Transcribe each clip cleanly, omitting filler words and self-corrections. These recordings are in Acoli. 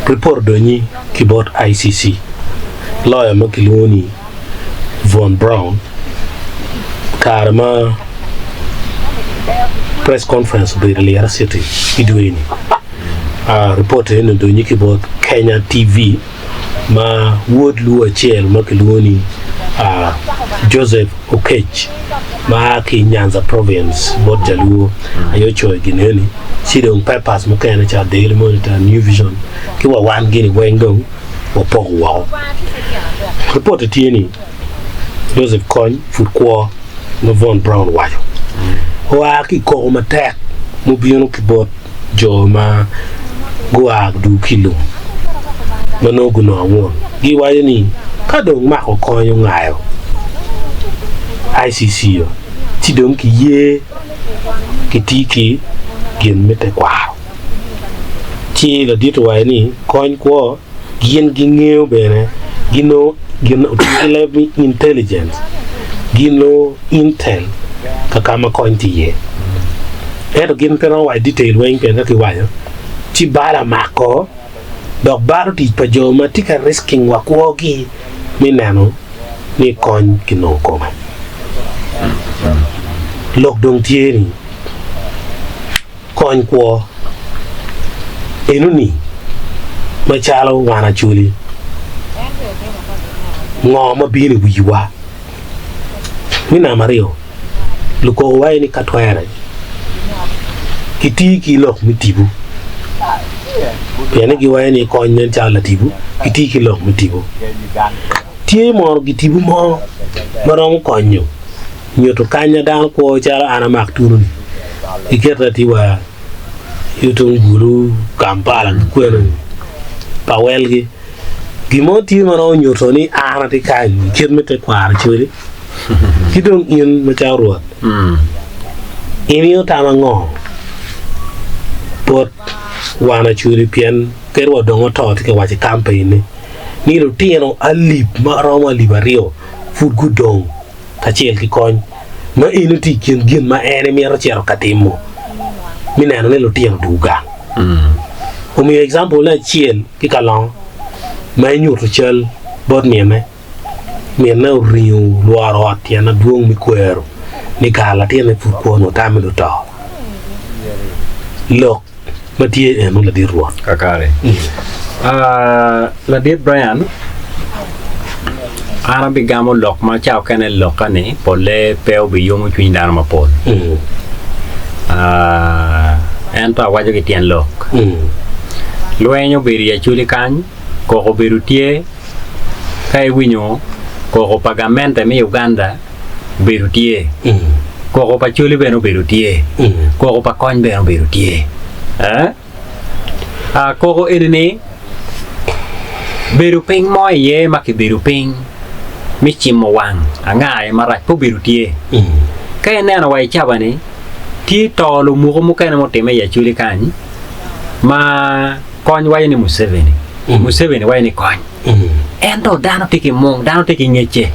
Ripot odonyi ki bot ICC, loya ma kilwongo ni Von Braun kare ma press conference obedo i Lira City i dwe-ni. Ripot eni odonyi ki bot Kenya TV ma wod luo acel ma kilwongo ni Joseph Okech ma a ki i Nyanza Province bot Jaluo aye ocoyo gin eni ci dong papers mukene calo Daily Monitor, New Vision ki wa wan gini weng dong wapoko woko. Ripotte tye ni Joseph Kony pud kwo ma Von Braun owaco oa ki i koko matek mubino ki bot jo ma gua dul ki i lum ma nongo gunongo angun. Giwaco ni ka dong mako kony ongayo ICC o ci dong kiye kiti ki gin me tekwaro. Ci ladit owaco ni kony kwo gin gingeyo bene ginongo gin otiyo ki leb me intelligence ginongo intel ka ka ma kony tye iye ento gin pe romo waco detail weng pien ka kiwaco ci bal amako dok balo tic pa jo ma tye ka risking wa kwogi me neno ni kony kinongo kome. Lok dong tye ni Kony kwo enoni macalo wan Acholi, ngo ma bino i wiwa? Me namba aryo, lukoko waco ni ka twere, kiti ki lok me tipo. Pien ni giwaco ni kony nen calo latibo, kiti ki lok me tipo. Tye mono gitibo mo ma romo konyo nyuto kanya dano kwo calo an amak tunu-ni, giketa tye wa yo tung Gulu, Kampala ki kwene pa welgi. Gin mo tye ma romo nyuto ni an atye kany i kit me tekwaro cwali ki dong in macalo Rwot. Imiyo tam ango bot wan Acholi pien kadi wa dong oto tye ka waco i kampein-ni ni lutino alip ma romo alip aryo pud gudong kacel ki kony ma eno tye i kin gin ma en emito cito ka timo me neno ni lutino dwogo gang. Omiyo example ne acel ki kalongo ma enyuto cal bot mine, mine oringo olworo ot tyen madwong me kwero ni kara latinne pud kwo nyo tame dong oto. Lok ma tye eno ladit Rwot. Kakare. Ladit Brian, an abigamo lok ma ca okene lokka ni polle pe obiyomo cwiny dano mapol. Ento awaco ki tyen lok. Lweny obedo i Acholi kany, koko obedo tye, ka iwinyo koko pa gamente me Uganda, obedo tye, koko pa coli bene obedo tye, koko pa kony bene obedo tye. Koko eni-ni bedo piny mo iye ma kibedo piny me cimo wang anga aye marac pe obedo tye. Ka ineno wa i caba-ni tye to lumuku mukene mutimme i Acholi kany ma kony waco ni Museveni, Museveni waco ni kony. Ento dano tye ki mung, dano tye ki ngecce.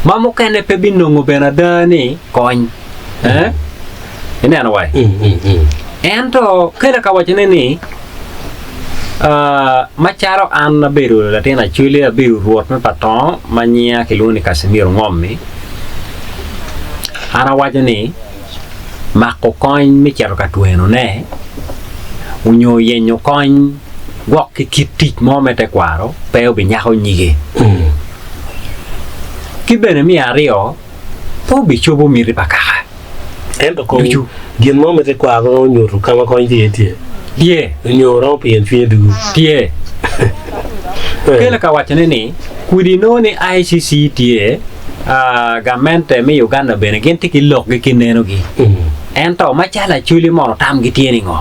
ma mukene pe binongo bene ada ni kony. Eh? Ineno wai? Ento kela ka wacone ni ah, macalo an abedo latin Acholi, abedo rwot me Patongo ma nyinga kilwongo ni Casimiro Ngom-mi, an awaco ni mako kony me cito ka twenone onyo yenyo kony gwok ki kit tic mo me tekwaro pe obinyako nyige. Ki bene me aryo, pe obicobo miti pa kaka Ento kong ducu. gin mo me tekwaro romo nyuto ka ma kony tye iye tye, Tye. nyo romo piyen cwinye ducu. Tye. Kelo ka wacone ni, kudi nongo ni ICC tye, ah, gamente me Uganda bene gin tye ki lokgi ki nenogi. Ento macalo Acholi mono tamgi tye ni ngo?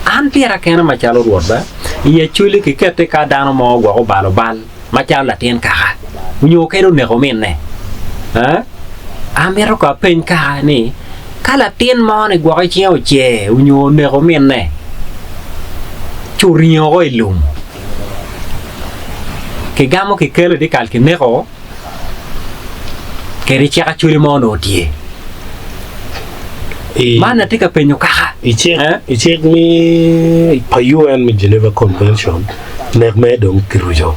An pira kena macalo Rwot ba, i Acholi kikette ka dano mo gwok obalo bal, macalo latin kaka onyo kadi oneko minne. Amito ko apeny kaka ni, ka latin mo ni gwoke cinge ocer onyo oneko minne ci oringo oko i lum, kigamo kikelo i dyekal kineko kede cik acwali mo onongo tye. Man atye ka penyo kaka. I cik me pa UN me Geneva Convention. Nek mere dong kiruco.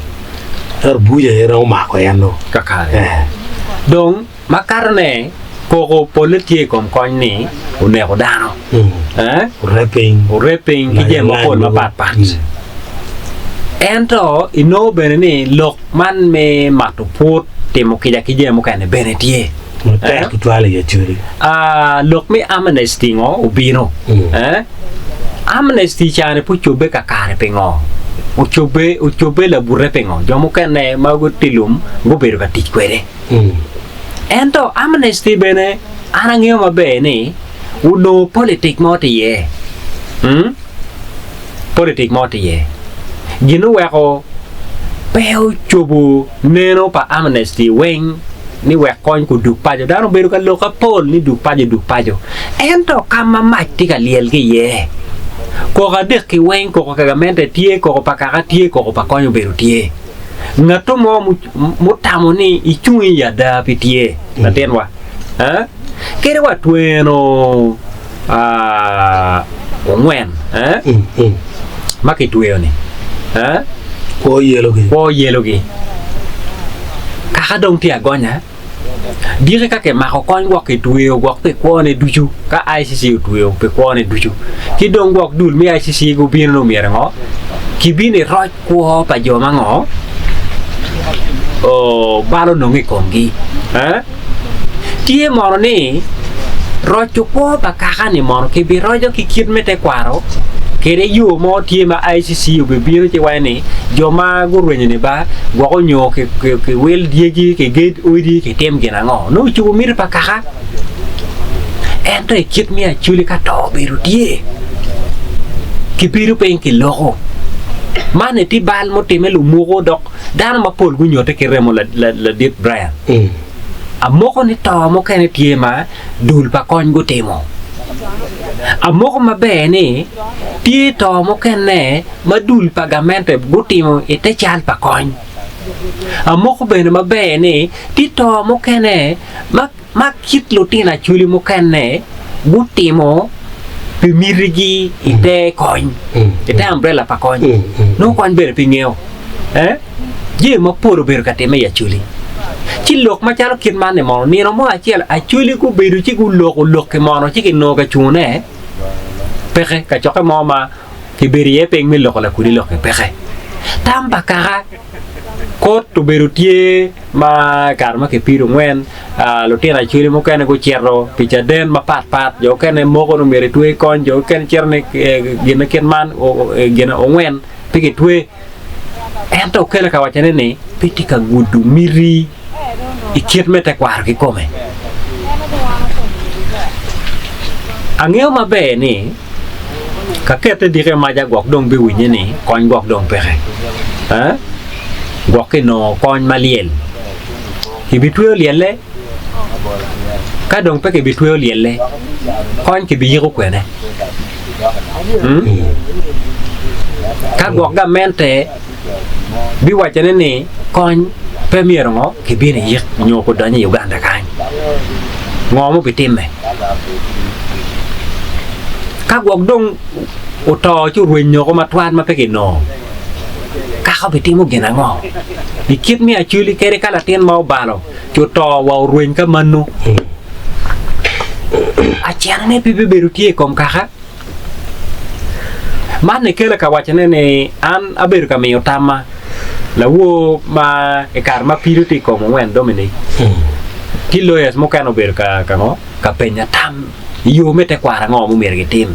Ento buc aye romo mako en nongo. Kakare. Eh. Dong makatone, koko polle tye i kom kony ni oneko dano. Eh? Oree piny. Oree piny ki jami mapol mapat pat. Ento inongo bene ni lok man me mato put, timo kica ki jami mukene bene tye. Matek tutwal i Acholi. Ah, lok me amnesty ngo obino? Eh? Amnesty cani pe ocobbe kakare pingo? Ocobbe, ocobbe labute pingo? Jo mukene ma gutye lum gubedo ka tic kwede. Ento amnesty bene an angeyo maber ni onongo politic mo tye iye. Hmm? Politic mo tye iye. Gin oweko pe ocobo neno pa amnesty weng ni wek kony kudug paco. Dano obedo ka lok apol ni dug paco, dug paco. Ento ka ma mac tye ka lyel ki iye, koko adek-ki weng, koko pa gamente tye, koko pa kaka tye, koko pa kony obedo tye. Ngatto mo mutamo ni icung i ada pe tye, latinwa. Kadi wa tweno ongwen ma kitweyo-ni, Kwo yelogi. Kwo yelogi. Kaka dong tye agonya, diki ka kimako kony gwok kitweyo gwok pi kwone ducu, ka ICC otweyo pi kwone ducu, ki dong gwok dul me ICC gubino ni omyero ngo, kibino i roc kwo pa jo ma ngo bal onongo i komgi. Tye mono ni roco kwo pa kaka-ni mono kibiroco ki kit me tekwaro kede yo mo tye ma ICC obibino ci waco ni jo ma gurwenyo-ni ba gwok onyo kiwil dyegi, kiged odi, kitim gin ango. Nongo ocobo miti pa kaka. Ento i kit me acholi ka to obedo tye, kibedo piny kiloko. Man tye bal mutimme lumuko dok dano mapol gunyote ki remo ladit Brian. Amoko ni to mukene tye ma dul pa kony gutimo. Amoko maber ni tye to mukene ma dul pa gamente gutimo i te cal pa kony. Amoko bene maber ni tye to mukene ma ma kit lutino acholi mukene gutimo pi mitigi i te kony, i te umbrella pa kony, nongo kony bene pe ngeyo. Eh? Jami mapol obedo ka timme i acholi. Ci lok macalo kit man ni mono, nino mo acel acholi gubedo ci guloko lok-ki mono ci kinongo ka cungune peke, kacokke mo ma kibedo iye piny me loko lakudi lok-ki peke. Tam pa kaka kot obedo tye Ma i kare ma kipido ngwen, lutino acwali mukene gucito pi caden mapat pat, jo okene moko ni myero etwe kony, jo okene cito ni gin ma kit man gin ongwen pe kitwe. Ento okele ka wacone ni pe tye ka gudo miti i kit me tekwaro kikome. Angeyo maber ni ka kette dike maca gwok dong biwinye ni kony gwok dong peke. Gwok kinongo kony ma lyel, kibitweyo lyelle? Ka dong pe kibitweyo lyelle, kony kibiyiko kwene? Ka gwok gamente biwacone ni kony pe myero ngo kibin iyik nyo kudony i Uganda kany, ngo mubitimme? Ka gwok dong oto ci orweny woko matwal ma pe kinongo, Kaka obitimo gin ango? I kit me acholi kadi ka latin ma obalo ci oto wa orweny ka mano, acenane pe bibedo tye i kom kaka. Man ekela ka wacone ni an abedo ka miyo tamma lawor ma i kare ma pido tye i kom ongwen Dominic ki lawyers mukene obedo ka ka ngo? Ka penya tam i yo me tekwaro ango ma omyero gitim.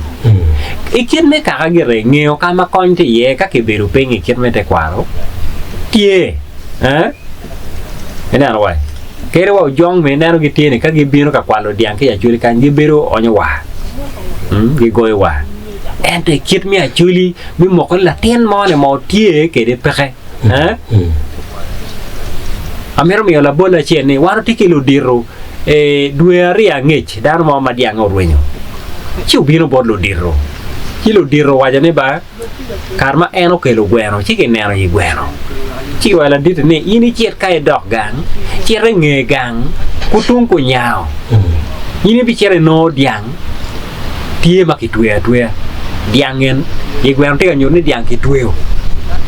I kit me kaka gire, ngeyo ka ma kony tye iye ka kibedo piny i kit me tekwaro tye. Eh? Ineno wa? Kadi wa ojong me ineno gitye ni ka gibino ka kwalo dyang ki i Acholi kany gibedo onyo war. Mm, gigoyo war. Ento i kit me Acholi me moko ni latin mo ni mo tye kede peke. Eh? Amito miyo labol acel ni wan watye ki ludito E dwe aryo angec, dano mo ma dyange orwenyo ci obino bot ludito. Ci ludito owaco ni, Ba, kare ma en okelo gweno, ci kineno i gweno. Ci kiwaco ladit-ti ni, In icit ka idok gang, cit i nge gang kutung kunyango. In ibicito inongo dyang tye ma kitweyo atweya. Dyang en i gweno tye ka nyuto ni dyang kitweyo.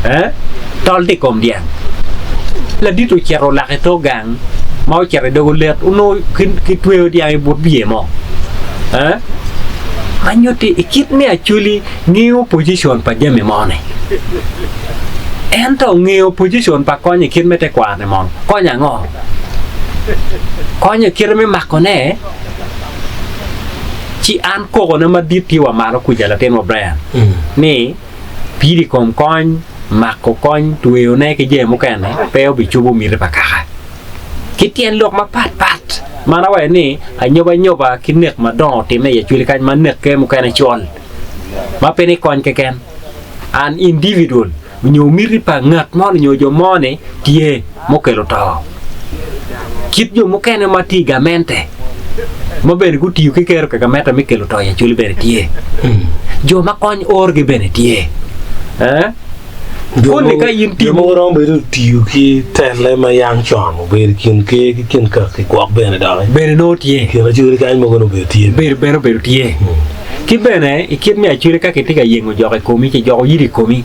Eh? Tol tye i kom dyang. Ladit ocito olako i tok gang ma ocito i dog olet onongo kitweyo dyang i but biye mo. Eh? Ma nyutti i kit me acholi ngeyo position pa jami moni. Ento ngeyo position pa kony i kit me tekwaro-ni mono konyo ango? Konyo i kite me makone ci an kokona madit tye wa malo kuca latinwa Brian ni Pido i kom kony, mako kony, tweyone ki jami mukene pe obicobo miti pa kaka. Ki tyen lok mapat pat, man awaco ni anyobanyoba ki nek madongo otimme i Acholi kany ma nekke mukene col ma pe ni kony keken. An individual onyo miti pa ngat moni nyo jo moni tye mukelo to. Kit jo mukene ma tye i gamente ma bene gutiyo ki kero ka gamente me kelo to i Acholi bene tye. Jo ma kony orgi bene tye. Eh? Jo Koni ka in jo timo mogo romo bedo otiyo ki telle ma yang con obedo i kin ker ki kin kaki gwok bene doki. bene nongo tye. Kin Acholi kany mogo nongo obedo tye. Bedo bene obedo tye. Ki bene i kit me Acholi ka kitye ka yengo jok i komi ci jok oyito i komi.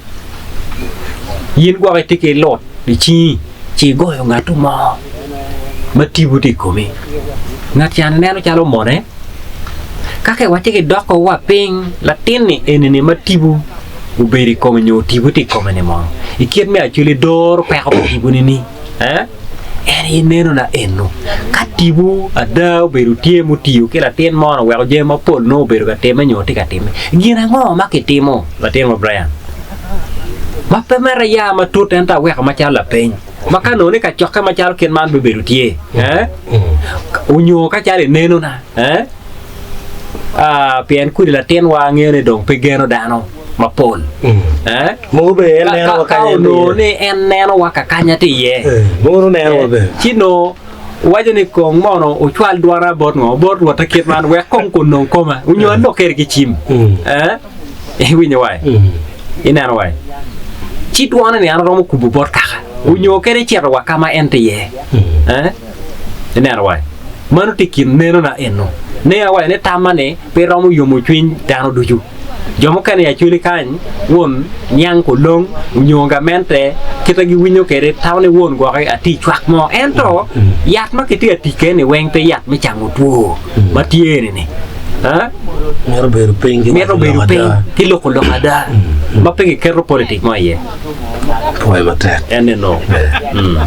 In gwok itye ki lut i cingi ci igoyo ngat mo ma tipo tye i komi. Ngat ca neno calo omone. Ka kiwacci kidoko wa piny, latin-ni eni-ni ma tipo obedo i kome nyo tipo tye i kome-ni mono, i kit me acwali doro peko pa tipo-ni ni, eh? En aye nenona eno. Ka tipo ada obedo tye mutiyo ki latin mono oweko jami mapol nongo obedo ka timme nyo tye ka timme, gin ango ma kitimo latin wa Brian? Ma pe mere ya matut ento aweko macalo lapeny ma ka nongo ni kacokke macalo kit man bibedo tye eh? Onyo ka calo inenona eh? Ah, pien kodi latinwa angeyo ni dong pe geno dano mapol eh? Mogo bene en Ka, neno ka, wa ka kanya en tye onongo iye. ni en nenowa ka kanya tye iye Eh, mogo nongo neno wa eh, bene. ci nongo Owaco ni, Kong mono wucwal dwona bot ngo? Bot Rwotta kit man, wek kong kunong koma, onyo alok kede ki cim. Eh? Iwinyo wai? Ineno wai? Ci dwone ni an aromo kubo bot kaka, onyo kede cito wa ka ma en tye iye. Eh? Ineno wai? Mano tye kin nenona eno. Ne awaco ni tamma ni pe romo yomo cwiny dano ducu. Jo mukene i Acholi kany won niang kulong onyo gamente kite giwinyo kede tamo ni won gwoki ati cwak mo ento yat ma kitye ka tic kede ni weng pe yat me cango two ma tye ni ni Mito bedo piny ki mito waco bedo lok piny ada. ki loko lok ada ma pe kiketo politik mo iye Pwoyo matek. en eno. Mm.